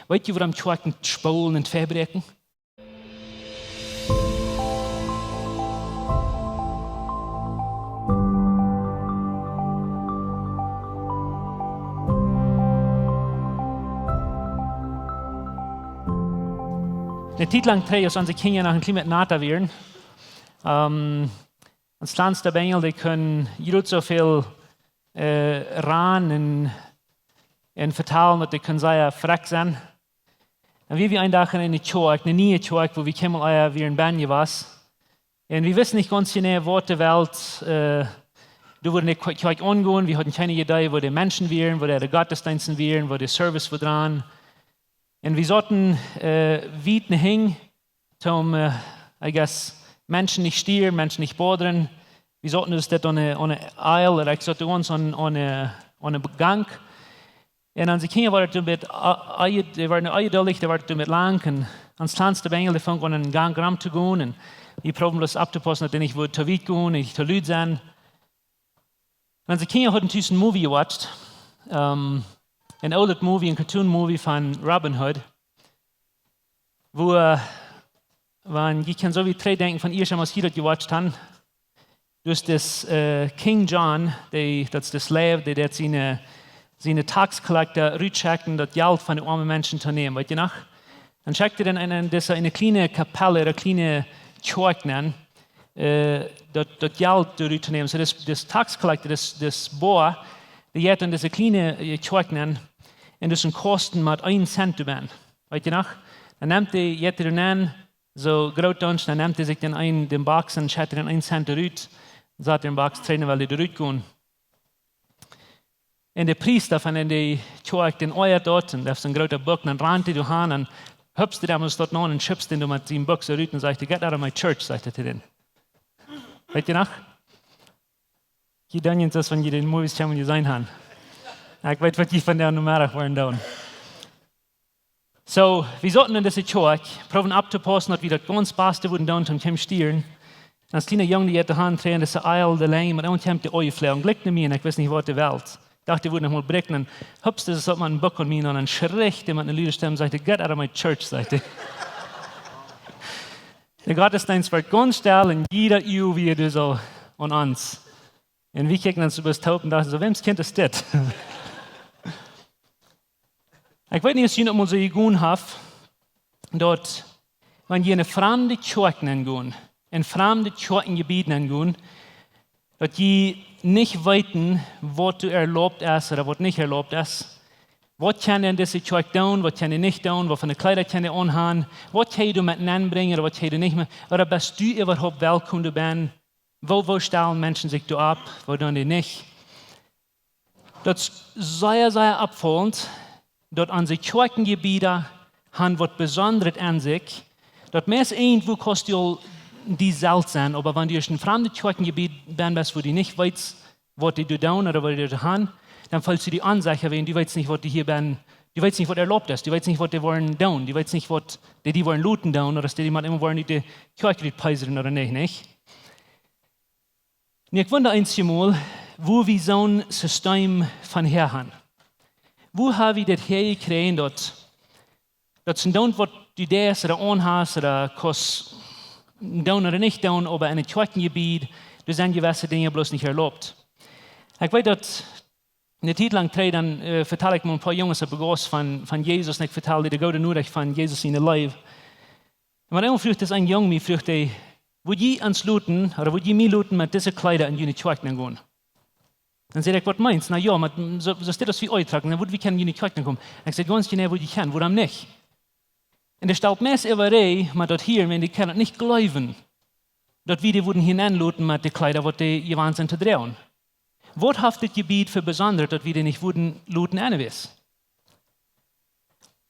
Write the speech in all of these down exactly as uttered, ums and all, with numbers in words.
Weet jie, wuarom Kjoakjen spolen un vebräakjen? Ne Tiet lang trigj, aus onse Kjinja noch een kjlien bät nata wieren, ähm, ons kjlansta Benjel, dee kunn jrod soo väl, äh, ranen un, un vetalen, daut dee kunn sea frakj sennen. Un wie wieren een Dach en eene Kjoakj, eene niee Kjoakj, wua wie kjeenmol ea wieren bennen jewast. Un wie wisten nich gaunz jeneiw, waut de Welt, äh, doa wua de Kjo-, Kjoakj aunjeit. Wie hauden kjeene Idee, wua de Menschen wieren, wua de Gottesdeensten wieren, wua de Service wia dran. Un wie sauten, äh, wiet hinjen, toom, äh, I guess, Menschen nich stieren, Menschen nich bothern. Wie sauten dus doa aun de, aun de aisle, ooda ekj saut doa ons aun, aun de, aun de Gank. Un onse Kjinja wieren doa met, a-, a-, dee wieren onjeduldich, dee wieren doa met lang. Un ons kjlansta Benjel, dee funk aun dän Gank rom to gonen. Un wie proowden bloos opptopaussen, daut dee nich wudd too wiet gonen, nich too lud sennen. Un onse Kjinja hauden tus een Movie jewatcht. Ähm, een oolet Movie, een Cartoon-Movie von Robin Hood. Wua, äh, wan jie kjennen soo wiet trigjdenkjen von ieescht, aus jie daut jewatcht haben. Dus dis, äh, King John, dee, daut es de Slav, dee, dee siene, siene tax collector rutschekjt, daut Jelt von de oame Menschen to nämen, weet jie noch? Dan schekjt hee dän en, en dise, en eene kjliene Kapell, eene kjliene Kjoakj nenn, äh, daut, daut Jelt doa rut to nämen. Soo, dis, dis tax collector, dis, dis Boa, dee jeit en dise kjliene, äh, Kjoakj nenn, un doa es een Kosten met een Cent doabennen. Weet jie noch? Dan nemt hee, jeit hee doa nenn, soo groot dan, dan nemt hee sikj dän eenen, dän Box un schekjt dän eenen Cent rut, sat dän Box trigj, wiels dee rutgonen. Un de Priesta von en de Kjoakj, dän oajat daut, un dee haft soon grooten Buck, dan rant hee doa han un hupst hee däm daut no un schubst dän doa met siene Buks rut un sajcht: "Get out of my church," sajcht hee to dän. Weet jie noch? Jie denkjen, daut es, wan jie dän Movie kjennen jeseenen haben. Jo, ekj weet, waut jie vondoag Nomeddach woaren doonen. Soo, wie sauten en dise Kjoakj, proowden opptopaussen, daut wie daut gaunz baste wudden doonen, toom kjeen stieren. Un aus kjliena Jung, dee jeit doa han, trigj en dise aisle, de Lenj, met eemol kjemt de Oajeflieja, jlikj no mie, un ekj wist nich, waut de Welt. Ekj docht, dee wudden noch mol bräakjen. Un hupst es daut met een Buck aun mie, un dan schrajcht hee met eene lude Stemm, sajcht hee: "Get out of my church," sajcht hee. De Gottesdeenst wort gaunz stell, un jieda Uag wia doa soo aun ons. Un wie kjikjten ons bloos toop un dochten soo: "Wäms Kjint es dit?" Ekj weet nich, aus jie daut mol soo jegonen haben, daut, wan jie en eene framde Kjoakj nenn gonen, en framde Kjoakjenjebied nenn gonen, daut jie nich weeten, waut doa erlaubt es ooda waut nich erlaubt es. Waut kaun en dise Kjoakj doonen, waut kaun hee nich doonen, waut fa Kjleeda kaun hee aunhaben, waut kaun hee doa met nenn brinjen ooda waut kaun hee doa nich met, ooda best du äwahaupt welkom doa bennen? Woo, woo stalen Menschen sikj doa opp, woo doonen dee nich? Daut es sea, sea oppfaulent, daut onse Kjoakjenjebieda haben waut Besondret aun sikj, daut meist irjentwua kaust du aul die selfst sennen, oba wan du en een framdet Kjoakjenjebied bennen best, wua du nich weetst, waut dee doa doonen ooda waut dee doa haben, dan feelst du die onsecha, wiels du weetst nich, waut dee hia bennen, du weetst nich, waut erlaubt es, du weetst nich, waut dee woaren doonen, du weetst nich, waut dee, dee woaren loten doonen, ooda aus dee die mau emma woaren ut de Kjoakj rutpeisen ooda nich, nich? Nu, ekj wunda eenjemol, wua wie soon System von häa haben. Wua ha wie dit häajekjräajen, daut, daut see doonen, waut du deist ooda aunhast ooda kaust doonen ooda nich doonen, oba en een Kjoakjenjebied, doa sent jewesse Dinja bloos nich erlaubt. Ekj weet, daut ne Tiet lang trigj, dan, äh, vetald ekj met een poa Junges opp de Gauss von, von Jesus, un ekj vetald de goode Norecht von Jesus siene Leew. Un met eemol fruach dis een Jung mie, fruach hee: "Wudd jie ons loten, ooda wudd jie mie loten met dise Kjleeda en june Kjoakj nenn gonen?" Dan säd ekj: "Waut meenst?" "Na jo, met, soo, soo aus dit aus wie uk trocken, dan wudd wie kjennen en june Kjoakj nenn komen." Un ekj säd: "Gaunz jeneiw wudd jie kjennen, wuarom nich?" Un dee stalt meist äwaree, mau daut hia, wiels dee kaun daut nich jleewen, daut wie dee wudden hia nenn loten met de Kjleeda, waut dee jewant sent to droagen. Waut haft dit Jebied fa Besondret, daut wie dee nich wudden loten nenn?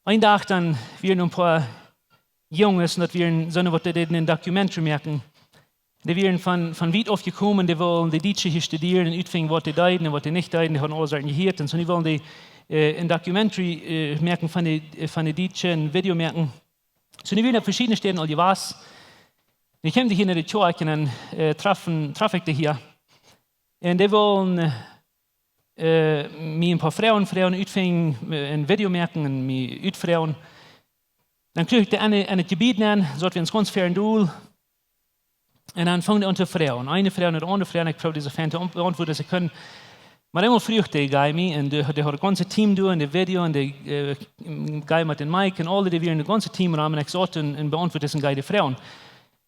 Een Dach dan wieren een poa Junges, un daut wieren soone, waut dee deeden een Documentary moaken. Dee wieren von, von wiet auf jekomen, dee wullen de Dietsche hia studieren un utfinjen, waut dee deeden un waut dee nich deeden. Dee hauden aule Sorten jehieet. Un soo, dee wullen dee, äh, een Documentary, äh, moaken von de, äh, von de Dietsche, een Video moaken. Soo, dee wieren opp veschiedne Städen aul jewast. Dee kjeemen hia no de Kjoakj un dan, äh, troffen, troff ekj dee hia. Un dee wullen, äh, äh, mie een poa Froagen froagen, utfinjen, äh, een Video moaken un mie utfroagen. Dan kjrieech ekj dee en, en daut Jebied nenn, saut wie ons gaunz ver en Dol. Un dan fungen dee aun to froagen. Eene Froag no de aundre Froag, un ekj proowd dee soo fein to beauntwuaden aus ekj kunn. Mau eemol fruach dee guy mie, un dee, dee haud daut gaunze Team doa, un de Video, un de, äh, guy met dän Mike, un aule, dee wieren daut gaunze Team rom, un ekj saut un, un beauntwuad disen guy de Froagen.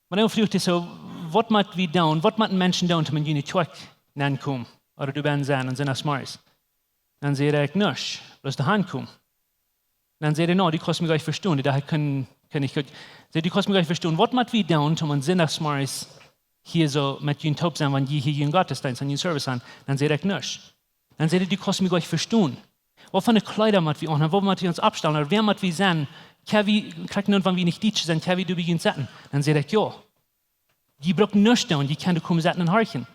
Mau eemol fruach dee soo: "Waut mott wie doonen? Waut motten Menschen doonen, om en june Kjoakj nenn to komen? Ooda doa bennen sennen, un sent aus Mars?" Dan säd ekj: "Nuscht, bloos doa han komen." Dan säd hee: "No, du kaust mie goanich vestonen." Dee docht, ekj kunn, kunn nich goot. Säd: "Du kaust mie goanich vestonen. Waut mott wie doonen, om en Sindachsmorjes hia soo met junt toop sennen, wan jie hia jun Gottesdeenst un jun Service han?" Dan säd ekj: "Nuscht." Dan säd hee: "Du kaust mie goanich vestonen. Waut fa Kjleeda mott wie aunhaben? Woo mott wie ons oppstalen? Ooda wäa mott wie sennen? Kjenn wie, krakjt nu, wan wie nich Dietsche sent, kjenn wie doa bie junt sitten?" Dan säd ekj: "Jo. Jie brucken nuscht doonen, jie kjennen komen sitten un horchen."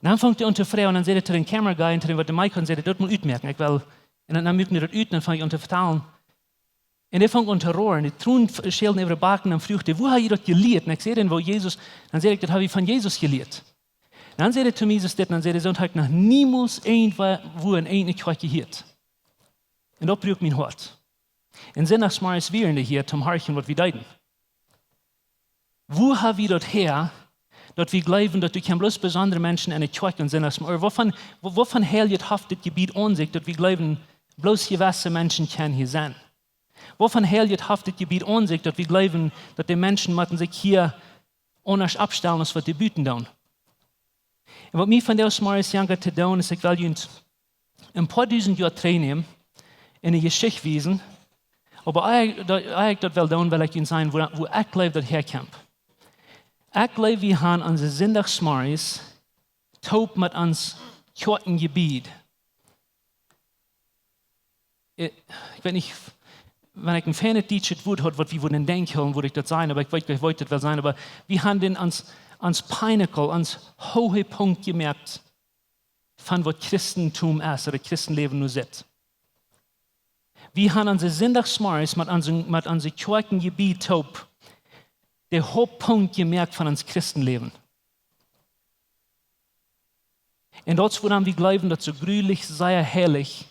Dan funk hee aun to froagen, dan säd hee to dän camera guy un to dän, waut de Mike haud, säd hee: "Daut mott utmoaken. Ekj well," un dan, dan muak ekj daut ut, un dan funk ekj aun to vetalen. Un dee funk aun to roaren, de Tronen f-, schelden äwa de Backen, un fruach dee: "Woo hab jie daut jelieet?" Un ekj säd: "Woo, Jesus?" Dan säd ekj: "Daut hab ekj von Jesus jelieet." Dan säd hee to mie, soo dit, dan säd hee: "Soo haud ekj noch niemols irjentwua en eene Kjoakj jehieet." Un daut bruak mien Hoat. Un Sindachsmorjes wieren dee hia toom horchen, waut wie deeden. Woo hab wie daut häa, daut wie jleewen, daut du kjenn bloos besondre Menschen en de Kjoakj en Sindachsmorjes, ooda woo von, woo, woo von heiljet haft dit Jebied aun sikj, daut wie jleewen, bloos jewesse Menschen kjennen hia sennen? Woo von heiljet haft dit Jebied aun sikj, daut wie jleewen, daut de Menschen motten sikj hia aundasch oppstalen aus waut dee buten doonen? Un waut mie vondoag zemorjes jankat to doonen, es, ekj well junt een poa dusent Joa trigjnämen un de Jeschicht wiesen, oba ea ekj daut, ea ekj daut well doonen, well ekj junt sajen, wua, wua ekj jleew, daut häakjemt. Ekj jleew, wie han onse Sindachsmorjes toop met ons Kjoakjenjebied. Ekj, ekj weet nich, wan ekj een feinet dietschet Wuat haud, waut wie wudden denkjen, wudd ekj daut sajen, oba ekj weet, ekj weet daut well sajen, oba wie han dän ons, ons pinnacle, ons Hoochpunkt jemoakt von waut Christentum es, ooda Christenläwen nu sitt. Wie han onse Sindachsmorjes met onse, met onse Kjoakjenjebied toop de Hoochpunkt jemoakt von ons Christenläwen. Un daut es, wuarom wie jleewen, daut soo grulich, sea heilich,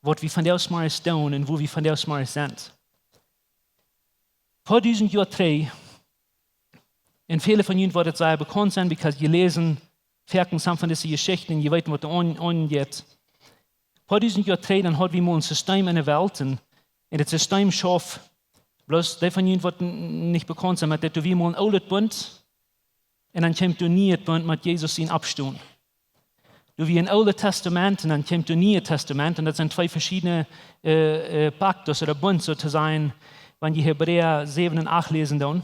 waut wie vondoag zemorjes doonen un wua wie vondoag zemorjes sent. Poa dusent Joa trigj, un väle von junt woat daut sea bekaunt sennen, because jie läsen foaken some von dise Jeschichten, jie weeten, waut doa aun, aunjeit. Poa dusent Joa trigj, dan haud wie mol een System en de Welt, un, un daut System schauft, bloos dee von junt, waut n-, nich bekaunt sent met dit, doa wia mol een oolet Bunt, un dan kjeem doa een nieet Bunt met Jesus sien Oppstonen. Doa wia een Oolet Testament un dan kjeem doa een Nieet Testament. Un daut sent twee veschiedne, äh, äh, Pakten ooda Bunt, soo to sajen, wan jie Hebräa säwen un acht läsen doonen.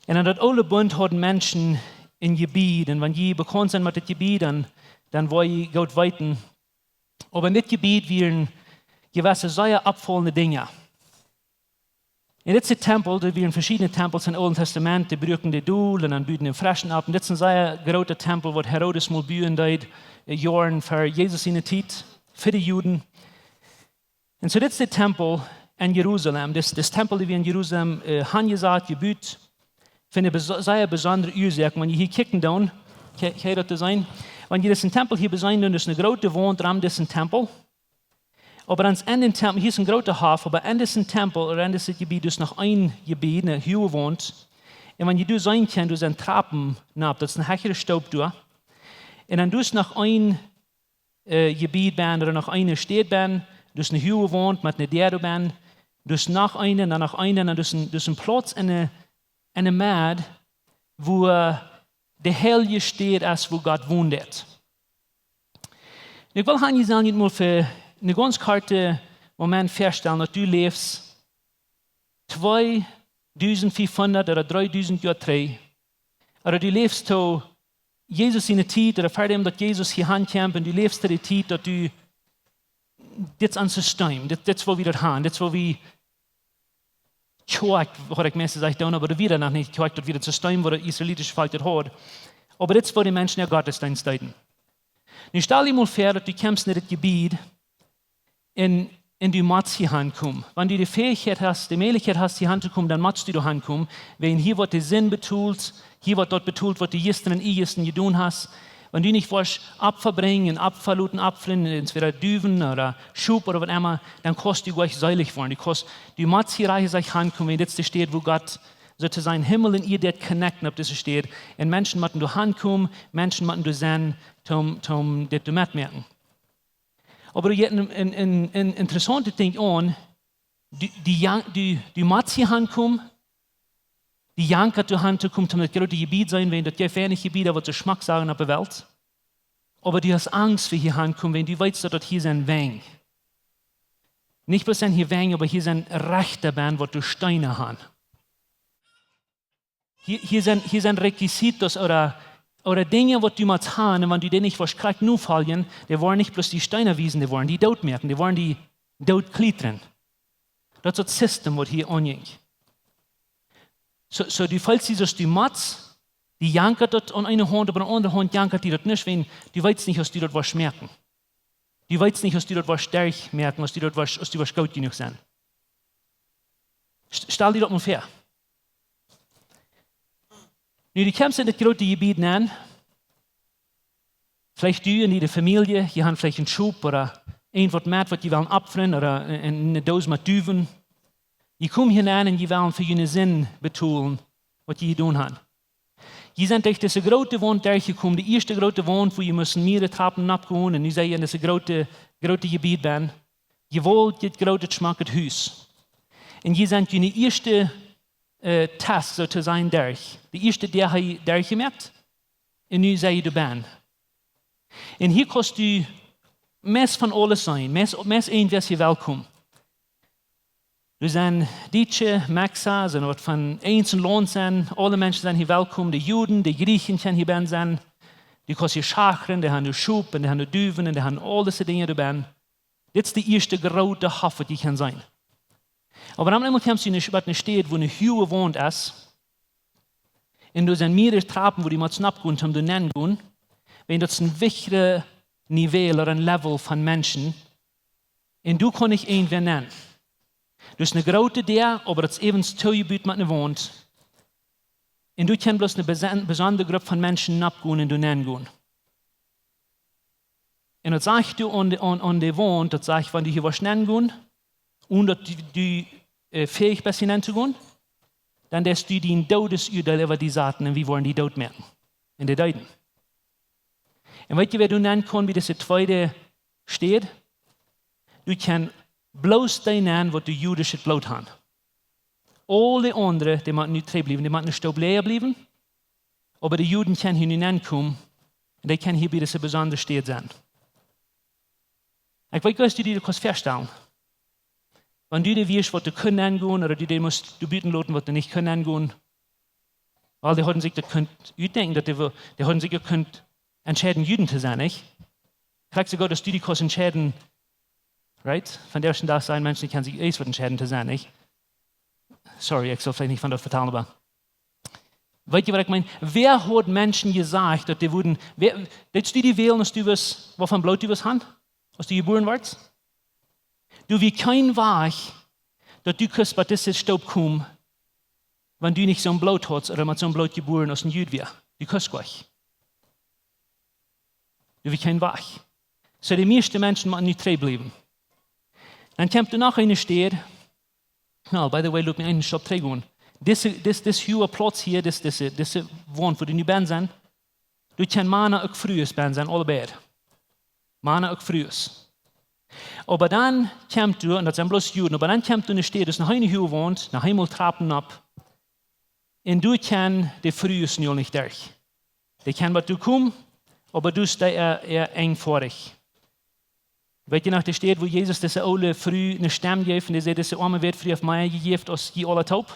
Un en daut oole Bunt hauden Menschen een Jebied. Un wan jie bekaunt sent met daut Jebied, dan, dan woa jie goot weeten. Oba en dit Jebied wieren jewesse sea oppfaulende Dinja. Un dit es de Tempel, doa wieren veschiedne Tempels em Oolen Testament, dee bruaken dee dol un dan buden dee fresch opp. Un dit es een sea groota Tempel, waut Herodes mol buen deed, äh, Joaren ver Jesus siene Tiet, fa de Juden. Un soo, dit es de Tempel en Jerusalem. Dis, dis Tempel, dee wia en Jerusalem, äh, aunjesat, jebut, fa eene beso-, sea besondre Uasoak. Wan jie hia kjikjen doonen, kje-, kjenn jie daut seenen? Wan jie disen Tempel hia beseenen doonen, daut es eene groote Waunt rom disen Tempel. Oba dan es en dän Tempel, hia es een groota Hoff, oba en disen Tempel, ooda en dit Jebied, es noch een Jebied, eene huage Waunt. Un wan jie doa seenen kjennen, doa sent Trapen nopp, daut es eene hechre Stoop doa. Un dan doa es noch een, äh, Jebied bennen, ooda noch eene Städ bennen, doa es eene huage Waunt met eene Däa bennen, doa es noch eene, dan noch eene, dan doa es een, doa es een Plauz en de, en de Med, wua de heilje Städ es, wua Gott wonen deit. Un ekj well hia sajen, jie mol fa een gaunz kortet Moment faststalen, daut du läfst twee dusent fiefhundat ooda dree dusent Joa trigj. Ooda du läfst to Jesus siene Tiet, ooda ver däm daut Jesus hia ankjeem, un du läfst to de Tiet, daut du, dit es ons System, dit, dit es woo wie daut han, dit es woo wie Kjoakj, haud ekj meist jesajcht, doonen, oba doa wia noch nich Kjoakj, daut wia daut System, waut daut israelitische Volkj daut haud. Oba dit es, woo de Menschen äa Gottesdeenst deeden. Nu stal die mol väa, daut du kjemst en dit Jebied un, un du motst hia hankomen. Wan du de Fäichkjeit hast, de Mäajlichkjeit hast, hia hantokomen, dan motst du doa hankomen. Wäajen hia woat de Sind betolt, hia woat daut betolt, waut du jistren un ieejistren jedonen hast. Wan du nich woascht Opfa brinjen un Opfa loten opfren, entwäda Duwen ooda Schop ooda waut emma, dan kaust du nich seelich woaren. Du kaust, du motst hia rajcht hankomen, dit es de Städ, wua Gott soo to sajen Himmel un Ieed connecten opp dise Städ. Un Menschen motten doa hankomen, Menschen motten doa sennen, toom, toom dit to metmoaken. Oba doa jeit een, een, een, een interessauntet Dinkj aun, du, du jan-, du, du motst hia hankomen, du jankaust doa han to komen, toom daut groote Jebied seenen, wiels daut jeft weinich Jebieda, waut soo schmock sajen opp de Welt. Oba du hast Angst fa hia hankomen, wiels du weetst, daut daut hia sent Wenj. Nich bloos sent hia Wenj, oba hia sent Rechta bennen, waut doa Steena han. Hia, hia sent, hia sent requisitos ooda, ooda Dinja, waut du motst han, un wan du dee nich woascht krakjt nofoljen, dee woaren nich bloos die Steena wiesen, dee woaren die dootmoaken, dee woaren die doot kjlietren. Daut es daut System, waut hia aunjinkj. Soo, soo du feelst die, soo aus du motst, die jankat daut aun eene Haunt, oba aun de aundre Haunt jankat die daut nich, wiels du weetst nich, aus du daut woascht moaken. Du weetst nich, aus du daut woascht derchmoaken, aus du daut woascht, aus du woascht goot jenuach sennen. St-, stal die daut mol väa. Nu, du kjemst en daut groote Jebied nenn. Veleicht du un diene Famielje, jie han veleicht een Schop ooda irjent waut met, waut jie wellen opfren, ooda een, eene Dos met Duwen. Jie komen hia nenn un jie wellen fa june Sind betolen, waut jie jedonen han. Jie sent derch dise groote Waunt derchjekomen, de ieeschte groote Waunt, wua jie musten mierere Trappen nopp gonen, un nu sent jie en dise groote, groote Jebied bennen. Jie woaren dit groote, schmocke Hus. Un jie sent june ieeschte, äh, Test, soo to sajen, derch. De ieeschte Däa ha jie derchjemoakt, un nu sent jie doa bennen. Un hia kaust du meist von aules seenen, meist, meist irjentwäa es hia welkom. Doa sent Dietsche, Mexikauna, sent waut von eent Launt sent, aule Menschen sent hia welkom, de Juden, de Jrieechen kjennen hia bennen sennen. Du kaust hia schakren, dee han doa Schop, un dee han doa Duwen, un dee han aul dise Dinja doa bennen. Dit es de ieeschte groote Hoff, waut jie kjennen seenen. Oba dan eemol kjemst du en eene, waut eene Städ, wua eene huage Waunt es. Un doa sent mierere Trappen, wua du motst nopp gonen, om doa nenn gonen. Wiels daut es een wichtja Niveau ooda een Level von Menschen. Un doa kaun nich irjentwäa nenn. Daut es eene groote Däa, oba daut es äwent toojebut met eene Waunt. Un doa kaun bloos eene beson-, besondre Grupp von Menschen nopp gonen un doa nenn gonen. Un daut sajcht doa aun de, aun, aun de Waunt, daut sajcht, wan du hia woascht nenn gonen, un daut du, du, äh, fähich best hia nenn to gonen, dan deist du dien Doodesuadeel äwa die saten un wie woaren die dootmoaken. Un dee deeden. Un weetst du, wäa doa nenn kaun bie dise tweede Städ? Doa kaun bloos dee nenn, waut doa judischet Bloot han. Aul de aundre, dee motten nu trigj bliewen, dee motten ne Stoop läaja bliewen. Oba de Juden kjennen hia nu nenn komen, un dee kjennen hia bie dise besondre Städ sennen. Ekj weet nich, aus du die daut kaust väastalen. Wan du dee wieescht, waut doa kunnen nenn gonen, ooda du dee must doa buten loten, waut doa nich kunnen nenn gonen. Wiels dee hauden sikj daut kunt utdenkjen, daut dee, dee hauden sikj daut kunt entscheiden, Juden to sennen, nich? Krakjt soo goot, aus du die kaust entscheiden, right? Von dän ieeschten Dach sent Menschen, dee kjennen sikj eent waut entscheiden to sennen, nich? Sorry, ekj saul veleicht nich von daut vetalen, oba weetst du, waut ekj meen? Wäa haud Menschen jesajcht, daut dee wudden, wäa, deetst du die wälen, aus du wist, waut fa Bloot du wist han, aus du jebuaren wurdst? Doa wia kjeen Wajch, daut du kust bie dise Stoop komen, wan du nich soon Bloot haudst ooda met soon Bloot jebuaren aus een Jud wia. Du kust nich. Doa wia kjeen Wajch. Soo, de mieeschte Menschen motten nu trigj bliewen. Dan kjemt doa noch eene Städ. No, by the way, lot mie eenen Stap trigj gonen. Dise, dis, dis huage Plauz hia, dis, dise, dise Waunt, wua dee nu bennen sent, doa kjennen Mana uk Frues bennen sennen, aule beid. Mana uk Frues. Oba dan kjemt doa, un daut sent bloos Juden, oba dan kjemt doa eene Städ, daut es noch eene huage Waunt, noch eemol Trappen nopp. Un doa kjennen de Frues nu nich derch. Dee kjennen waut doa komen, oba doa es dee, äh, äh, enjfoadich. Weetst du noch de Städ, wua Jesus dise oole Fru ne Stemm jeef, un dee säd: "Dise oame Wätfru haft mea jejäft aus jie aula toop"?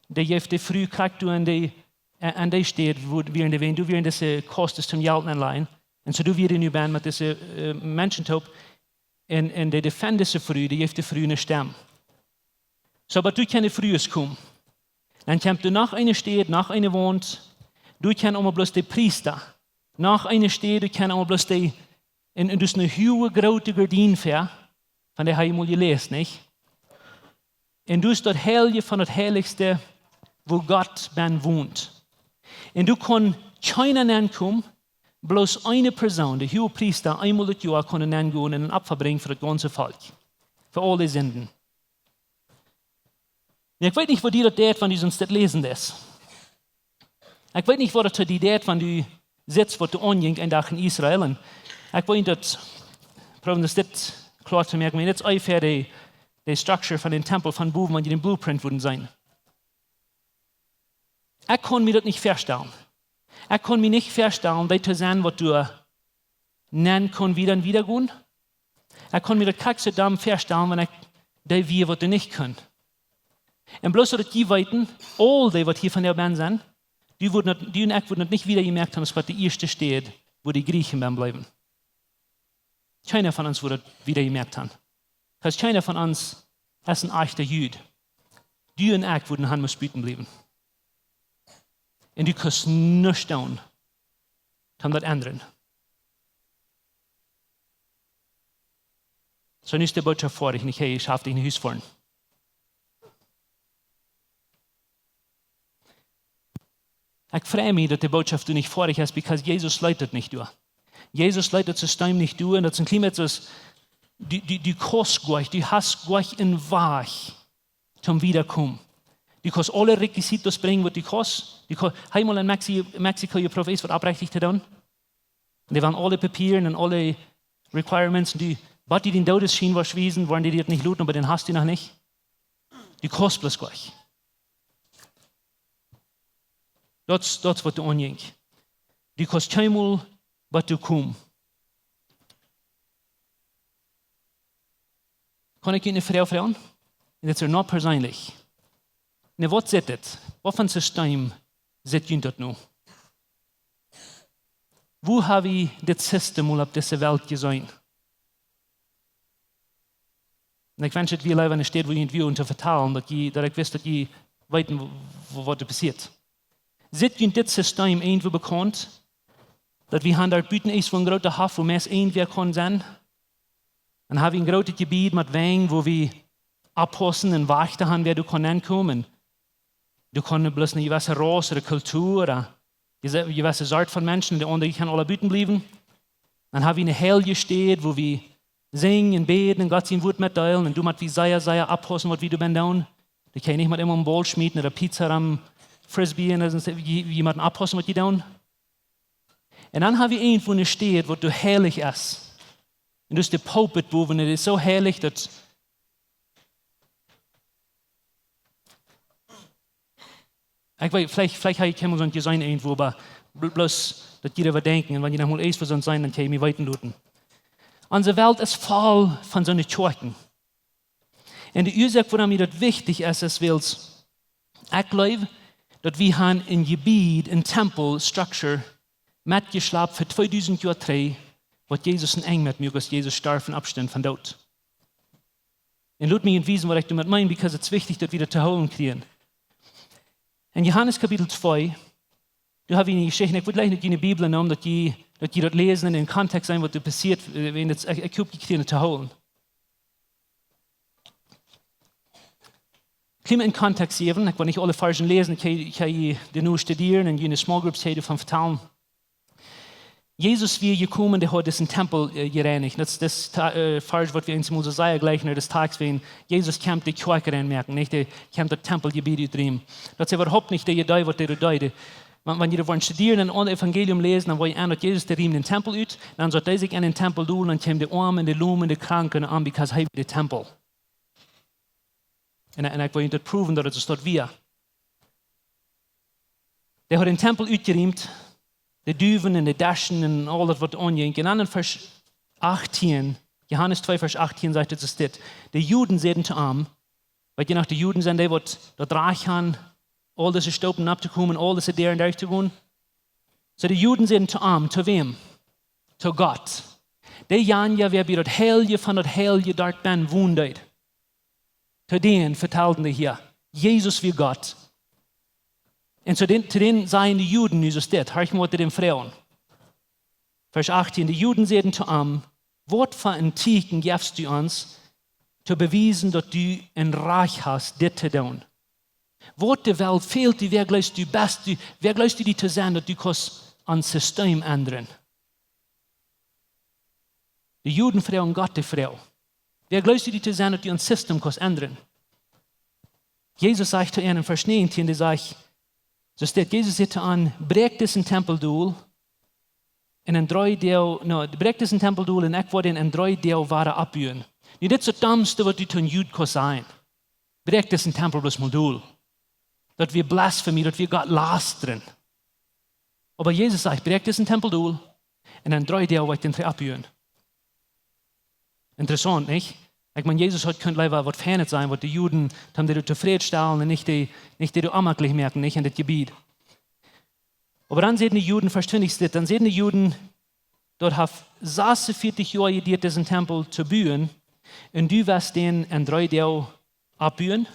Dee jeef de Fru krakjt doa aun dee, äh, aun dee Städ, wua, wieren dee, wiels doa wieren dise Kaustes toom Jelt enlajen. Un soo doa wia dee nu bennen met dise, äh, Menschen toop. Un, un dee defend dise Fru, dee jeef de Fru ne Stemm. Soo, oba doa kjennen de Frues komen. Dan kjemt doa noch eene Städ, noch eene Waunt. Doa kjennen mau bloos de Priesta. Noch eene Städ, doa kjennen mau bloos de, un, un doa es ne huage groote Gardien väa, von dee ha jie mol jeläst, nich? Un doa es daut Heilje von daut Heilichste, wua Gott bennen wont. Un doa kaun kjeena nenkomen, bloos eene Persoon, de Huagpriesta, eemol daut Joa kunn nengonen un een Opfa brinjen fa daut gaunze Volkj. Fa aule Sinden. Nu, ekj weet nich, waut die daut deit, wan du soont dit läsen deist. Ekj weet nich, waut daut die deit, wan du sitst, waut doa aunjinkj een Dach en Israel. Un ekj weet daut, proowen daut dit kloa to moaken, wan dit es onjefäa de, de Structure von dän Tempel von bowen, wan jie dän Blueprint wudden seenen. Ekj kunn mie daut nich väastalen. Ekj kunn mie nich väastalen, dee to sennen, waut doa nen kunn wieda un wieda gonen. Ekj kunn mie daut krakjt soo väastalen, wan ekj dee wia, waut doa nich kunn. Un bloos soo daut jie weeten, aul dee, waut hia vondoag bennen sent, dee wudden daut, dee un ekj wudden daut nich wieda jemoakt haben, aus waut de ieeschte Städ, wua de Griechen bennen bleewen. Kjeena von ons wudd daut wieda jemoakt haben. Daut es, kjeena von ons es een ajchta Jud. Du un ekj wudden han must buten bliewen. Un du kaust nuscht doonen, om daut endren. Soo, nu es de Bootschoft foadich, nich? Hey, ekj schaff die nich no Hus foaren. Ekj frei mie, daut de Bootschoft doa nich foadich es, because Jesus leet daut nich doa. Jesus leet daut System nich doa, un daut es een kjlien bät soo aus, du, du, du kaust goanich, du hast goanich een Wajch, toom wiedakomen. Du kaust aule requisitos brinjen, waut du kaust. Du kaust, hee mol en Mexi-, Mexiko jeprooft es, waut opprechtich to doonen. Un dee wieren aule Papieren un aule requirements, un du, waut die dän Doodesschien woascht wiesen, woaren dee die daut nich loten, oba dän hast du noch nich. Du kaust bloos goanich. Daut, daut es waut doa aunjinkj. Du kaust kjeenmol waut doa komen. Kaun ekj junt eene Froag froagen? Un dit es nu perseenlich. Nu, waut sitt dit? Waut fa een System sitt junt daut nu? Woo hab wie dit System aul opp dise Welt jeseenen? Un ekj wensch, daut wie läwen en eene Städ, wua jie, wua to vetalen, daut jie, daut ekj wist, daut jie weeten, wa-, wa-, waut doa passieet. Sitt junt dit System irjentwoo bekaunt, daut wie han doa buten eent, wua een groota Hoff, wua meist irjentwäa kaun sennen? Dan hab wie een grootet Jebied met Wenj, wua wie oppaussen un Wajchta han, wäa doa kaun nenkomen. Doa kaun bloos eene jewesse Ras ooda Kultua ooda jese-, jewesse Sort von Menschen, de aundre kjennen aula buten bliewen. Dan hab wie eene heilje Städ, wua wie sinjen un bäden un Gott sien Wuat metdeelen. Un doa mott wie sea, sea oppaussen, waut wie doa bennen doonen. Doa kaun eena nich met eemol een Ball schmieten ooda Pizza ooda Frisbee un daut es, jie, jie motten oppaussen, waut jie doonen. Un dan hab wie irjentwoo eene Städ, waut doa heilich es. Un daut es de Pulpit bowen, daut es soo heilich, daut, ekj weet, veleicht, veleicht hab jie mol soont jeseenen irjentwoo, oba bl-, bloos daut jie doa denkjen, un wan jie noch mol eent von soont seenen, dan kjenn jie mie weeten loten. Onse Welt es voll von soone Kjoakjen. Un de Uasoak, wuarom mie daut wichtich es, es wiels ekj jleew, daut wie han een Jebied, een Tempel, Structure, metjeschlapt fa tweedusent Joa trigj, waut Jesus een Enj met muak, aus Jesus storf un oppstunt vom Doot. Un lot mie junt wiesen, waut ekj doamet meen, because et es wichtich, daut wie daut to hoolen kjrieen. En Johanes Kapitel twee, doa hab wie eene Jeschicht, ekj wudd jlikj noch eene Bibel nämen, daut jie, daut jie daut läsen un en Kontext seenen, waut doa passieet, äh, wan et, ekj, ekj hab jekjräajen to hoolen. Kjlien een Kontext jäwen, ekj well nich aule Varschen läsen, ekj, ekj, ekj, dee nu studieren un june small groups hia doavon vetalen. Jesus wia jekomen, dee haud disen Tempel, äh, jereinicht. Daut es, daut es, äh, Varsch, waut wie eent mol soo sea jlikjen, daut es Text, wan Jesus kjemt de Kjoakj reinmoaken, nich? Dee kjemt daut Tempeljebied utriemen. Daut es äwahaupt nich de Idee, waut dee deed. Wan, wan jie woaren studieren un daut Evangelium läsen, dan woa jie seenen, daut Jesus, dee riemt dän Tempel ut, dan saut hee sikj en dän Tempel dol, dan kjeemen de Oame un de Lome un de Kranke aun, because hee wia de Tempel. Un, un ekj well junt daut proowen, daut et soo wia. Dee haud dän Tempel utjeriemt, de Duwen un de Deschen un aules, waut aunjinkj. Un dan en Varsch achtieen, Johanes twee, Varsch achtieen, sajcht et soo dit: De Juden säden to am, weet jie noch, de Juden sent dee, waut daut Rajcht han, aul dise Stoopen opptokomen, aul dise Däaren derchtogonen. Soo, de Juden säden to am, to wäm? To Gott. Dee jana, wäa bie daut Heilje von daut Heilje doa bennen wonen deed. To dän vetalden dee hia, Jesus wia Gott. Un to dän, to dän säden de Juden nu soo dit, horcht mol, waut dee dän froagen. Varsch achtieen: De Juden säden to am: Waut fa een Tieekjen jefst du ons, to bewiesen, daut du een Rajcht hast, dit to doonen? Waut de Welt fält die, wäa jleefst du best du, wäa jleefst du die to sennen, daut du kaust ons System endren? De Juden froagen Gott de Froag: Wäa jleefst du die to sennen, daut du een System kaust endren? Jesus sajcht to an en Varsch näajentieen, dee sajcht, soo steit, Jesus säd to an: Bräakj disen Tempel dol, un en dree Doag, no, bräakj disen Tempel dol un ekj woa dän en dree Doag wada oppbuen. Nu, dit es daut domste, waut du to een Jud kaust sajen. Bräakj disen Tempel bloos mol dol. Daut wia Blasfemie, daut wia Gott lastren. Oba Jesus sajcht: Bräakj disen Tempel dol, un en dree Doag woa ekj dän trigj oppbuen. Interessaunt, nich? Ekj meen, Jesus haud kunt leewa waut Feinet sajen, waut de Juden, om dee tofräd stalen un nich dee, nich dee onjemakjlich moaken, nich, en daut Jebied. Oba dan säden de Juden, Varsch twintich steit, dan säden de Juden: Daut haft sasuntwintich Joa jedieet, disen Tempel to buen, un du west dän en dree Doag oppbuen?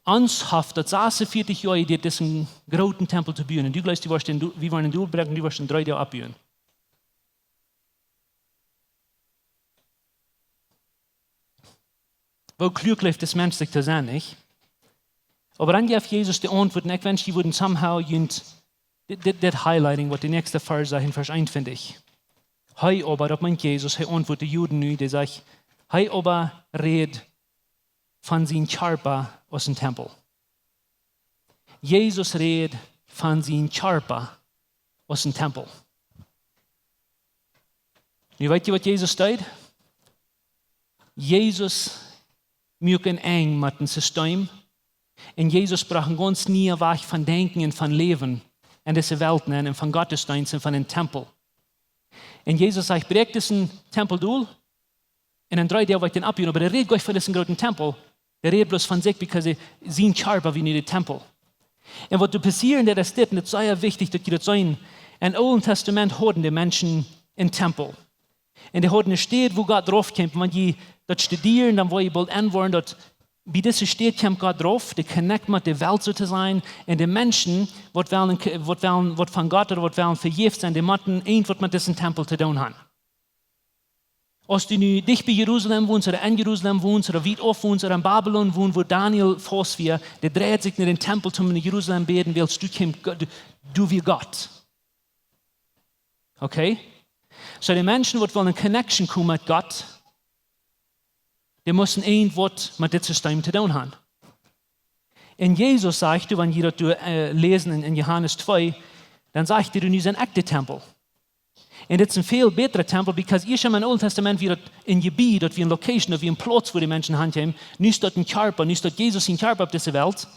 Ons haft daut sasuntwintich Joa jedieet, disen grooten Tempel to buen, un du jleefst, du woascht dän, du, wie woaren dän dolbräakjen, du woascht dän en dree Doag oppbuen. Woo kluak jleeft dis Mensch sikj to sennen, nich? Oba dan jeft Jesus de Auntwuat, un ekj wensch, jie wudden somehow junt dit, dit, dit highlighten, waut de näakjste Varsch sajcht, en Varsch eenuntwintich. Hee oba, daut meent Jesus, hee auntwuat de Juden nu, dee sajcht, hee oba räd von sienen Kjarpa aus een Tempel. Jesus räd von sienen Kjarpa aus een Tempel. Nu weet jie, waut Jesus deed? Jesus muak een Enj met een System. Un Jesus brocht een gaunz niea Wajch von denkjen un von läwen en dise Welt nenn un von Gottesdeenst un von een Tempel. Un Jesus sajcht: Bräakj disen Tempel dol, un en dree Doag woa ekj dän oppbuen. Oba dee räd nich von disen grooten Tempel. Dee räd bloos von sikj, because hee, sien Kjarpa wia nu de Tempel. Un waut doa passieet, daut es dit, un daut es sea wichtich, daut jie daut seenen. Em Oolen Tastament hauden de Menschen een Tempel. Un dee hauden eene Städ, wua Gott rauf kjeem. Wan jie daut studieren, dan woa jie boolt enwoaren, daut bie dise Städ kjemt Gott rauf, dee connect met de Welt, soo to sajen. Un de Menschen, waut wellen, waut wellen, waut von Gott ooda waut wellen vejäft sennen, dee motten irjentwaut met disen Tempel to doonen haben. Aus du nu dicht bie Jerusalem wonst, ooda en Jerusalem wonst, ooda wiet auf wonst, ooda en Babylon wonst, wua Daniel faust wia, dee dreid sikj no dän Tempel, om en Jerusalem bäden, wiels doa kjemt Gott, doa wia Gott. Okay? Soo, de Menschen, waut wellen en connection komen met Gott, dee musten irjentwaut met dit System to doonen haben. Un Jesus sajcht, wan jie daut doa, äh, läsen en, en Johanes twee, dan sajcht hee: Nu sie ekj de Tempel. Un dit es een väl bätra Tempel, because ieescht em Oolen Tastament wia daut een Jebied, daut wia een location, daut wia een Plauz, wua de Menschen hankjeemen. Nu es daut een Kjarpa, nu es daut Jesus sien Kjarpa opp dise Welt.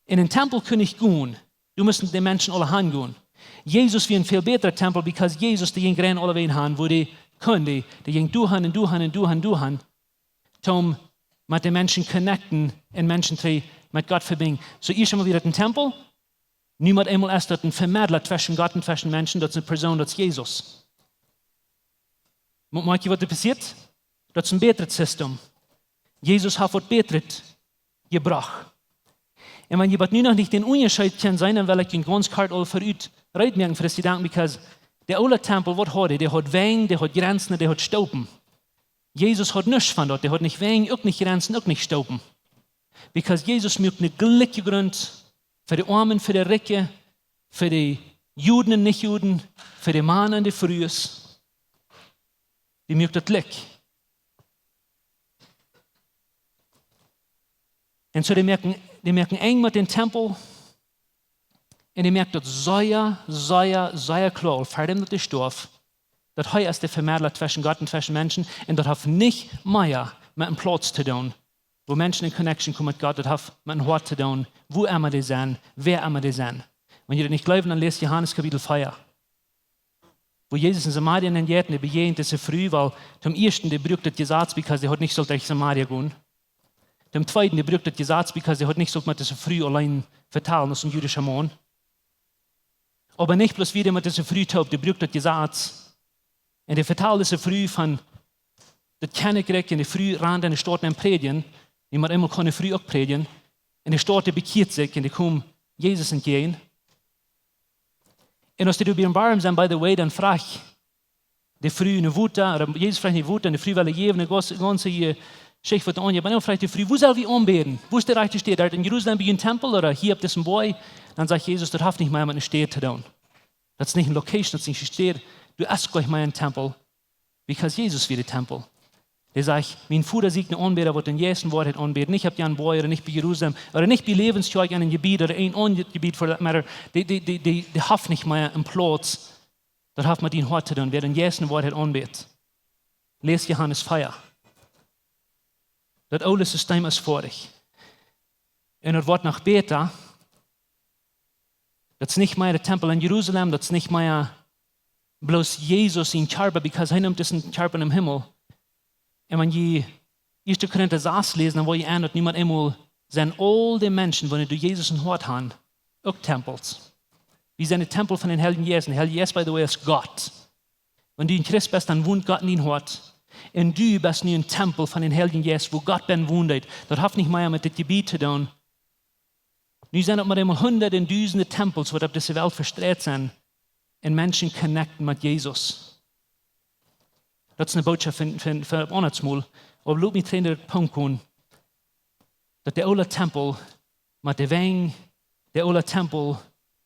En een Tempel kunn nich gonen. Doa musten de Menschen aule hangonen. Jesus wia een väl bätra Tempel, because Jesus, dee jinkj rein aulewäajen han, wua dee kunn, dee, dee jinkj doa han un doa han un doa han, doa han, om met de Menschen connecten un Menschen trigj met Gott vebinjen. Soo, ieescht em wia daut een Tempel, nu met eemol es daut een Vemedla tweschen Gott un tweschen Menschen, daut es eene Persoon, daut es Jesus. Mo-, moakj jie, waut doa passieet? Daut es een bätret System. Jesus haft waut Bätret jebrocht. Un wan jie bat nu noch nich dän Unjascheet kjennen seenen, dan well ekj junt gaunz kort aul verut reed moaken fa dise Jedanken, because de oole Tempel, waut haud dee? Dee haud Wenj, dee haud Grenzen, dee haud Stoopen. Jesus haud nuscht von daut. Dee haud nich Wenj, uk nich Grenzen, uk nich Stoopen. Because Jesus muak eene jlikje Grunt fa de Oamen, fa de Rikje, fa de Juden un Nich-Juden, fa de Mana un de Frues. Dee muak daut jlikj. Un soo, dee moaken, dee moaken Enj met dän Tempel. Un dee moakt daut sea, sea, sea kloa, ver däm daut hee storf, daut hee es de Vemedla tweschen Gott un tweschen Menschen. Un daut haft nich mea met een Plauz to doonen, wua Menschen en connection komen met Gott. Daut haft met een Hoat to doonen, wua emma dee sent, wäa emma dee sent. Wan jie daut nich jleewen, dan läst Johanes Kapitel vea. Wua Jesus en Samaria nenjeit un hee bejäajent dise Fru, wiels toom ieeschten, dee bruak daut Jesaz, because dee haud nich sult derch Samaria gonen. Toom tweeden, dee bruak daut Jesaz, because dee haud nich sult met dise Fru auleen vetalen aus een judischa Maun. Oba nich bloos wia dee met dise Fru toop, dee bruak daut Jesaz. Un dee vetald dise Fru von daut Kjennichrikj, un de Fru rand en de Staut nenn prädjen. Nu met eemol kunn de Fru uk prädjen. Un de Staut, dee bekjieet sikj un dee kjeem Jesus entjäajen. Un aus dee doa bie am Borm sent, by the way, dan fruach de Fru no Wota, ooda Jesus fruach no Wota, un de Fru well jäwen, de gaunze, gaunze Jeschicht woat aunjejäft. Oba dan fruach de Fru: Wua sell wie aunbäden? Wua es de rajchte Städ? Doa en Jerusalem bie een Tempel ooda hia opp disen Boajch? Dan sajcht Jesus: Daut haft nich mea met eene Städ to doonen. Daut es nich eene location, daut es nich eene Städ. Doa es goanich mea een Tempel. Because Jesus wia de Tempel. Dee sajcht: "Mien Voda sieekjt een Aunbäda, waut en Jeist un Woarheit aunbät. Nich opp dän Boajch ooda nich bie Jerusalem ooda nich bie Läwens Kjoakj en een Jebied ooda een aundret Jebied, for that matter." Dee, dee, dee, dee haft nich mea een Plauz. Daut haft met dien Hoat to doonen, wäa en Jeist un Woarheit aunbät. Läs Johanes vea. Daut oole System es foadich. Un daut woat noch bäta. Daut es nich mea de Tempel en Jerusalem, daut es nich mea bloos Jesus sien Kjarpa, because hee nemt disen Kjarpa em Himmel. Un wan jie Ieeschte Korinta sas läsen, dan woa jie seenen, daut nu met eemol sent aul dee Menschen, waut doa Jesus em Hoat han, uk Tempels. Wie sent de Tempel von dän Heiljen Jeist. Un de Heilje Jeist, by the way, es Gott. Wan du een Christ best, dan wont Gott en dien Hoat. Un du best nu een Tempel von dän Heiljen Jeist, wua Gott bennen wont. Daut haft nich mea met dit Jebied to doonen. Nu sent et mau eemol hundade un dusende Tempels, waut opp dise Welt vestreit sent, un Menschen connecten met Jesus. Daut es eene Bootschoft fa, fa, fa een aundret Mol. Oba lot mie trigj no dän Punkt komen, daut de oole Tempel met de Wenj, de oole Tempel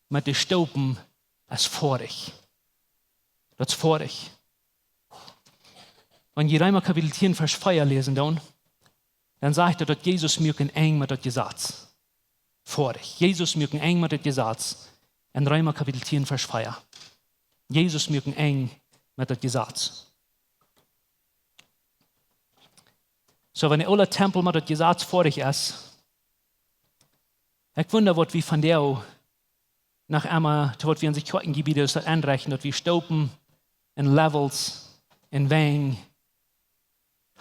met de Stoopen, es foadich. Daut es foadich. Wan jie Reema Kapitel tieen, Varsch vea läsen doonen, dan sajcht et, daut Jesus muak een Enj met daut Jesaz. Foadich. Jesus muak een Enj met daut Jesaz. En Reema Kapitel tieen, Varsch vea. Jesus muak een Enj met daut Jesaz. Soo, wan de oole Tempel met daut Jesaz foadich es, ekj wunda, waut wie vondoag noch emma, to waut wie onse Kjoakjenjebieda soo enrechten, daut wie Stoopen un Levels un Wenj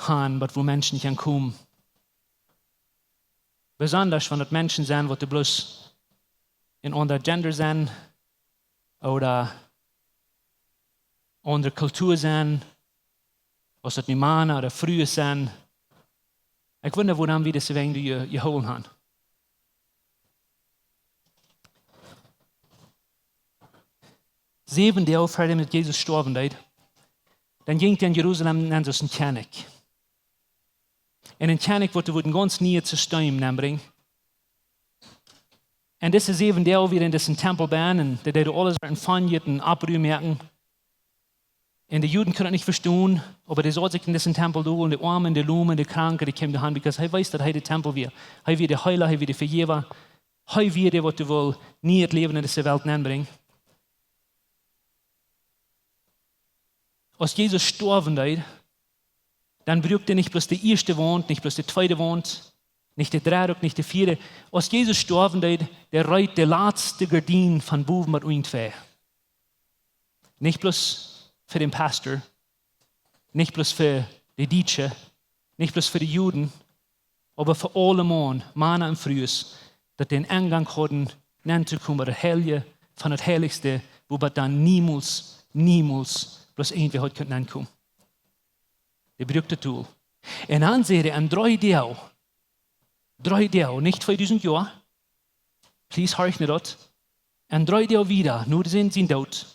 han, waut wua Menschen kjennen komen. Besonda wan daut Menschen sent, waut doa bloos een aundret Gender sent, ooda aundre Kultua sent, aus daut nu Mana ooda Frues sent. Ekj wunda, wuarom wie dise Wenj doa je-, jehoolen han. Säwen Doag ver daut Jesus stoawen deed, dan jinkj hee en Jerusalem nenn aus een Kjennich. Un een Kjennich, waut doa wudd een gaunz nieet System nenbrinjen. Un dise säwen Doag wia hee en disen Tempel bennen, un dee deed aules waut en Fanjet un Oppruam moaken. Un de Juden kunnen daut nich vestonen, oba dee saut sikj en disen Tempel dol, un de Oame, de Lomen, de Kranke, dee kjeemen doa han, because hee wist, daut hee de Tempel wia. Hee wia de Heela, hee wia de Vejäwa. Hee wia dee, waut doa wull nieet Läwen en dise Welt nenbrinjen. Aus Jesus stoawen deed, dan bruak hee nich bloos de ieeschte Waunt, nich bloos de tweede Waunt, nich de dredde, uk nich de vieede. Aus Jesus stoawen deed, dan reet hee de latste Gardien von bowen bat unjen twei. Nich bloos fa dän Pasta, nich bloos fa de Dietsche, nich bloos fa de Juden, oba fa aule Mana, Mana un Frues, daut dee een Enj hauden, nenn to komen, bat daut Heilje von daut Heilichste, wua bat dan niemols, niemols, bloos irjentwäa haud kunt nenn komen. Dee bruak daut Dol. Un dan säd hee, en dree Doag, dree Doag, nich tweedusent Joa, please horch no daut, en dree Doag wieda, no dän, sien Doot,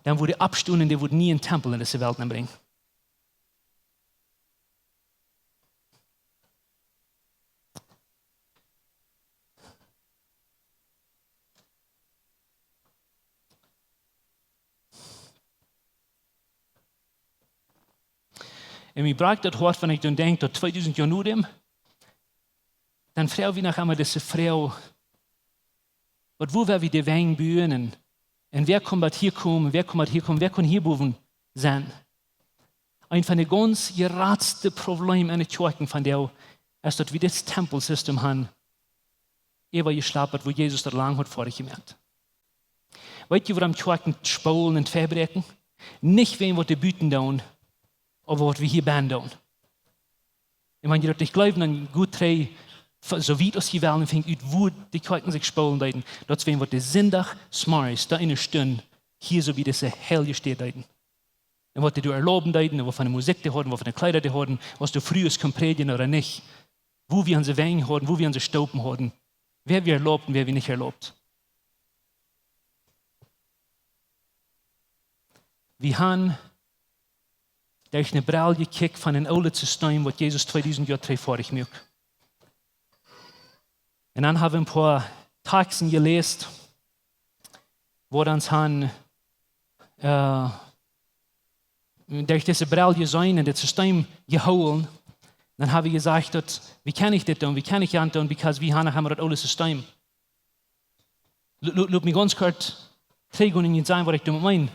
dan wudd hee oppstonen un dee wudd een nieen Tempel en dise Welt nenbrinjen. Un mie brakjt daut Hoat, wan ekj dan denkj, daut tweedusent Joa no däm, dan froag wie noch emol dise Froag, waut, wua woa wie de Wenj buen un, un wäa kaun bat hia komen, wäa kaun bat hia komen, wäa kaun hia bowen sennen? Eent von de gaunz jratste Problemen en de Kjoakjen vondoag es, daut wie dit Tempelsystem han äwajeschlapt, wua Jesus daut lang haud foadich jemoakt. Weet jie, wuarom Kjoakjen spolen un vebräakjen? Nich wäajen waut dee buten doonen, oba waut wie hia bennen doonen. Un wan jie daut nich jleewen, dan got trigj, f-, soo wiet aus jie wellen, un finjt ut, wua de Kjoakjen sikj spolen deeden. Daut es wäajen waut dee Sindach zemorjes, doa enne Stund, hia soo bie dise heilje Städ deeden. Un waut dee doa erlauben deeden, un waut fa eene Musikj dee hauden, waut fa eene Kjleeda dee hauden, aus de Frues kunnen prädjen ooda nich. Wua wie onse Wenj hauden, wua wie onse Stoopen hauden. Wäa wie erlaubt un wäa wie nich erlaubt. Wie han derch eene Brell jekjikjt von een oolet System, waut Jesus tweedusent Joa trigj foadich muak. Un dan ha wie een poa Takjsten jeläst, wua dan han, äh, derch dise Brell jeseenen un dit System jehoolen, dan ha wie jesajcht daut, wie kjennen nich dit doonen, wie kjennen nich jant doonen, because wie haben noch emma daut oole System. Lot, lot, lot mie gaunz kort trigjgonen un sajen waut ekj doamet meen.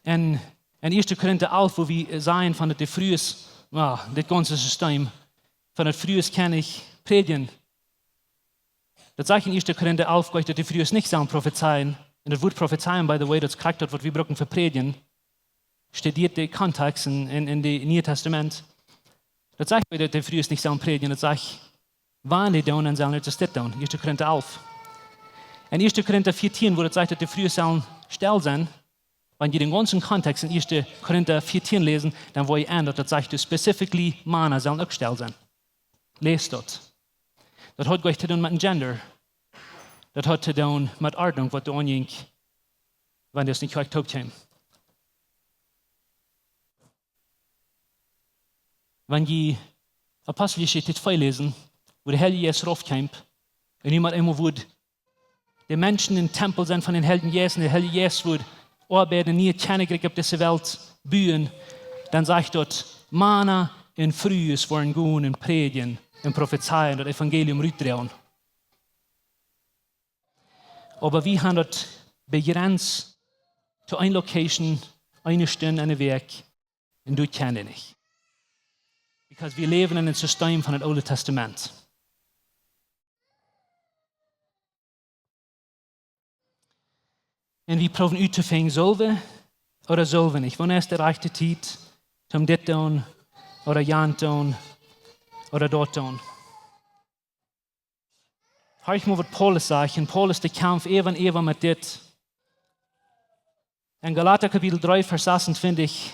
En, en Ieeschte Korinta alf, wua wie, äh, sajen von daut de Frues, na, dit gaunze System, von daut Frues kjennen nich prädjen. Daut sajcht en Ieeschte Korinta alf, jleich, daut de Frues nich sellen profezeien. Un daut Wuat profezeien, by the way, daut es krakjt daut waut wie brucken fa prädjen. Studieet de Kontext en, en, en de Niee Tastament. Daut sajcht nich daut de Frues nich sellen prädjen, daut sajcht, wan dee doonen, dan sellen see dit doonen. Ieeschte Korinta alf. En Ieeschte Korinta vieetieen, wua daut sajcht daut de Frues sellen stell sennen, wan jie dän gaunzen Kontext en Ieeschte Korinta vieetieen läsen, dan woa jie seenen daut daut sajcht, daut specifically Mana sellen uk stell sennen. Läst daut. Daut haft nuscht to doonen met een gender. Daut haft to doonen met Ordnunk, waut doa aunjinkj, wan dee nich krakjt toop kjeemen. Wan jie Aposteljeschicht twee läsen, wua de Heilje Jeist rauf kjeem, un nu met eemol wudd de Menschen een Tempel sennen von dän Heiljen Jeist, un de Heilje Jeist wudd oabeiden, een nieet Kjennichrikj opp dise Welt buen, dan sajcht daut, Mana un Frues wudden gonen un prädjen un profezeien, daut Evangelium rutdroagen. Oba wie haben daut bejrenst to eene Location, eene Stund enne Wäakj, un daut kjennen wie nich. Because wie läwen en een System von daut Oole Tastament. Un wie proowen uttofinjen, sell wie ooda sell wie nich? Wanea es de rajchte Tiet, om dit doonen, ooda jant doonen, ooda daut doonen? Horch mol waut Paulus sajcht, un Paulus dee kjamft äwa un äwa met dit. En Galata Kapitel dree, Varsch sasuntwintich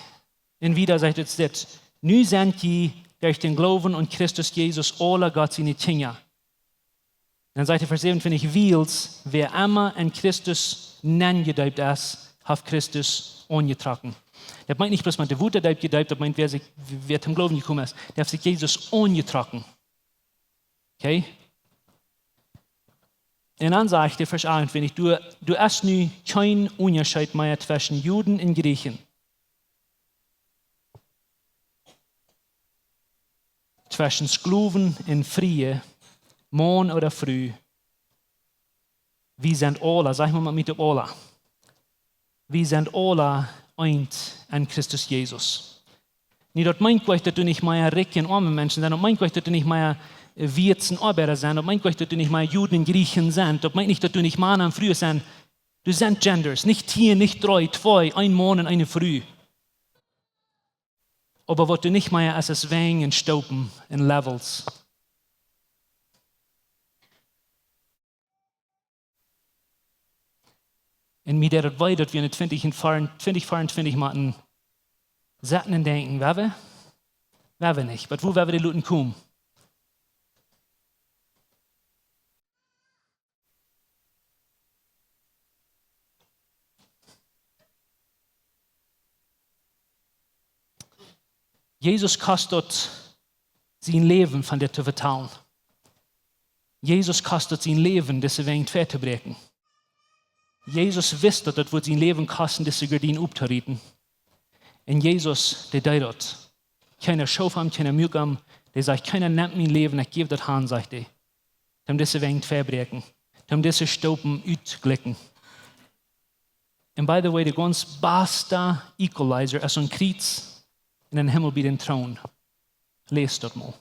un wieda sajcht et dit: Nu sent jie derch dän Gloowen aun Christus Jesus aula Gott siene Kjinja. Dan sajcht hee, Varsch säwenuntwintich: Wiels wäa emma en Christus nenjedeept es, haft Christus aunjetrocken. Daut meent nich bloos met de Wota deep jedeept, daut meent wäa sikj, wäa toom Gloowen jekomen es, dee haft sikj Jesus aunjetrocken. Okay? Un dan sajcht hee, Varsch achtuntwintich: Doa, doa es nu kjeen Unjascheet mea tweschen Juden un Jrieechen, tweschen Sklowen un Friee, Maun ooda Fru. Wie sent aula, saj mol met mie toop, aula. Wie sent aula eent en Christus Jesus. Nu, daut meent nich, daut doa nich mea rikje un oame Menschen sent. Daut meent nich, daut doa nich mea, äh, Wieet un Oabeida sent. Daut meent nich, daut doa nich mea Juden un Jrieechen sent. Daut meent nich, daut doa nich Mana un Frues sent. Doa sent genders. Nich tieen, nich dree, twee, een Maun un eene Fru. Oba waut doa nich mea es, es Wenj un Stoopen un Levels. Un mie deit daut wee, daut wie en de twintich un veea-, twintich veeauntwintich motten sitten un denkjen, woa wie, woa wie nich, oba woo woa wie dee loten komen? Jesus kost daut sien Läwen von dit to vetalen. Jesus kost daut sien Läwen, dise Wenj tweijetobräakjen. Jesus wist, daut daut wudd sien Läwen kosten, dise Gardien opptorieten. Un Jesus, dee deed daut. Kjeena schoof am, kjeena muak am, dee sajcht, kjeena nemt mien Läwen, ekj jäw daut han, sajcht hee. Toom dise Wenj tweibräakjen, toom dise Stoopen utjlikjen. And by the way, de gaunz basta equalizer es aum Kjriez un em Himmel bie dän Troon. Läs daut mol.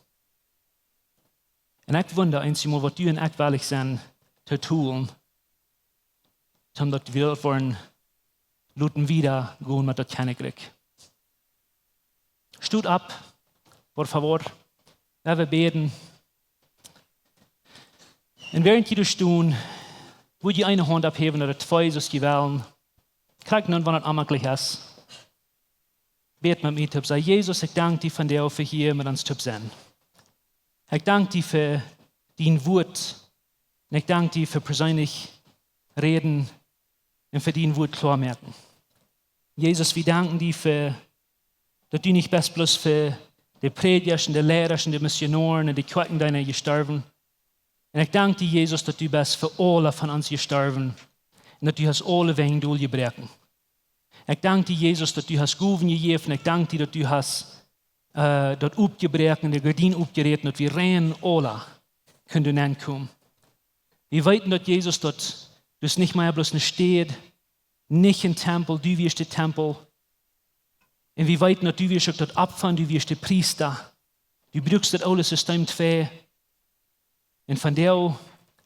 Un ekj wunda eenjemol, waut du un ekj wellich sent to doonen, toom daut wie woaren loten wieda gonen met daut Kjennichrikj. Stot opp, por favor, woa wie bäden. Un wäarent jie doa stonen, wudd jie eene Haunt opphäwen ooda twee, soo aus jie wellen. Krakjt nu, wan et aunjäwlich es. Bät met mie toop, saj: Jesus, ekj dank die vondoag fa hia met ons toop sennen. Ekj dank die fa dien Wuat. Un ekj dank die fa perseenlich räden un fa dien Wuat kloa moaken. Jesus, wie danken die fa, daut du nich best bloos fa de Prädjasch un de Lierasch un de Missionoaren un de Kjoakjendeena jestorwen. Un ekj dank die, Jesus, daut du best fa aule von ons jestorwen. Un daut du hast aule Wenj doljebroaken. Ekj dank die, Jesus, daut du hast Gowen jejäft, un ekj dank die, daut du hast, äh, daut opjebroaken, de Gardien opjeräten, daut wie rein aula kunnen doa nenkomen. Wie weeten daut, Jesus, daut du best nich mea bloos eene Städ, nich een Tempel, du wieescht de Tempel. Un wie weeten daut du wieescht uk daut Opfa, du wieescht de Priesta. Du brukst daut oole System twei. Un vondoag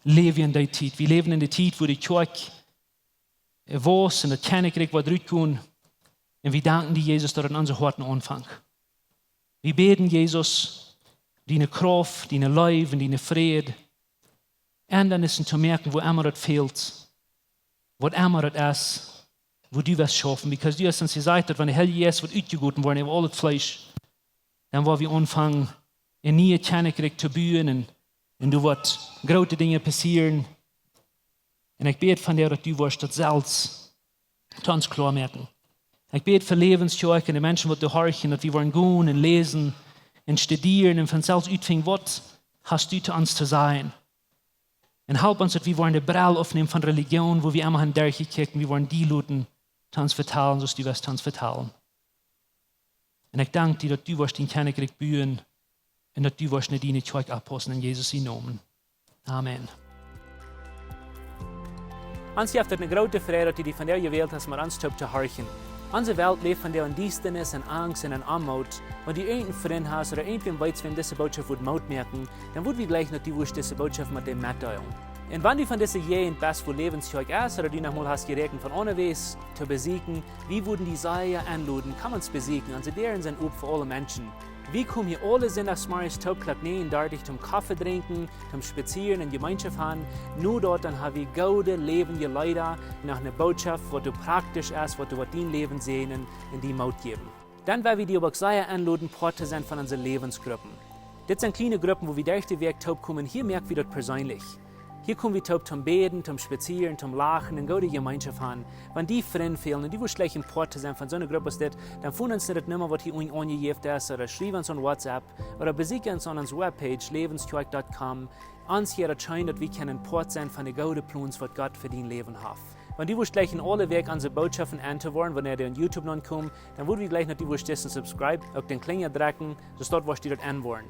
läw wie en dee Tiet. Wie läwen en de Tiet, wua de Kjoakj, äh, wausst un daut Kjennichrikj woat rutkomen. Un wie danken die, Jesus, daut et en onse Hoaten aunfangt. Wie bäden, Jesus, diene Krauft, diene Leew un diene Fräd. Un dan es et to moakjen, wua emma daut fält, waut emma daut es, wua du west schaufen. Because du hast ons jesajcht, daut wan de Heilje Jeist woat utjegoten woaren äwa aul daut Fleesch, dan woa wie aunfangen, een niet Kjennichrikj to buen un, un doa woaren groote Dinja passieren. Un ekj bäd vondoag, daut du woascht daut selfst to ons kloa moaken. Ekj bäd fa Läwens Kjoakj un de Menschen, waut doa horchen, daut wie woaren gonen un läsen un studieren un von selfst utfinjen, waut hast du to ons to sajen. Un help ons, daut wie woaren de Brell oppnämen von Religion, wua wie emma han derchjekjikjt, un wie woaren die loten to ons vetalen, soo aus du west to ons vetalen. Un ekj dank die, daut du woascht dien Kjennichrikj buen un daut du woascht no diene Kjoakj oppaussen, en Jesus sien Nomen. Amen. Ons jeft et eene groote Freid, daut du die vondoag jewält hast, met ons toop to horchen. Onse Welt läft vondoag en Diestanis, en Angst un en Oamoot. Wan du irjent een Frint hast ooda irjentwäm weetst, wäm dise Bootschoft wudd Moot moaken, dan wudd wie jleichen, daut du wurscht dise Bootschoft met däm metdeelen. Un wan du von dise Jäajent best, wua Läwens Kjoakj es, ooda du noch mol hast jeräakjent von aundawäajes to besieekjen, wie wudden die sea enloden, komm ons besieekjen. Onse Däaren sent op fa aule Menschen. Wie komen hia aule Sindachsmorjes toop Klock näajen dartich toom Koffe drinkjen, toom spazieren un Jemeenschoft han. No daut dan ha wie goode läwendje Leeda, noch eene Bootschoft, waut doa praktisch es, waut doa woat dien Läwen säajnen un die Moot jäwen. Dan well wie die oba uk sea enloden, Poat to sennen von onse Läwensgruppen. Dit sent kjliene Gruppen, wua wie derch de Wäakj toop komen. Hia moak wie daut perseenlich. Hia kom wie toop toom bäden, toom spazieren, toom lachen un goode Jemeenschoft han. Wan die Frind fälen un du wurscht jleichen Poat to sennen von soone Grupp aus dit, dan foon ons no de Numma, waut hia unjen aunjejäft es, ooda schriew ons aun WhatsApp, ooda besieekj ons aun onse Webpage, läwenskjoakj dot com. Ons hia daut scheen, daut wie kjennen Poat sennen von de goode Plons, waut Gott fa dien Läwen haft. Wan du wurscht jleichen aule Wäakj onse Bootschoften en to woaren, wanea dee aun YouTube nopp komen, dan wudd wie jleichen, daut du wurscht disen Subscribe, uk dän Klinja drekjen, soo daut wurscht du daut en woaren.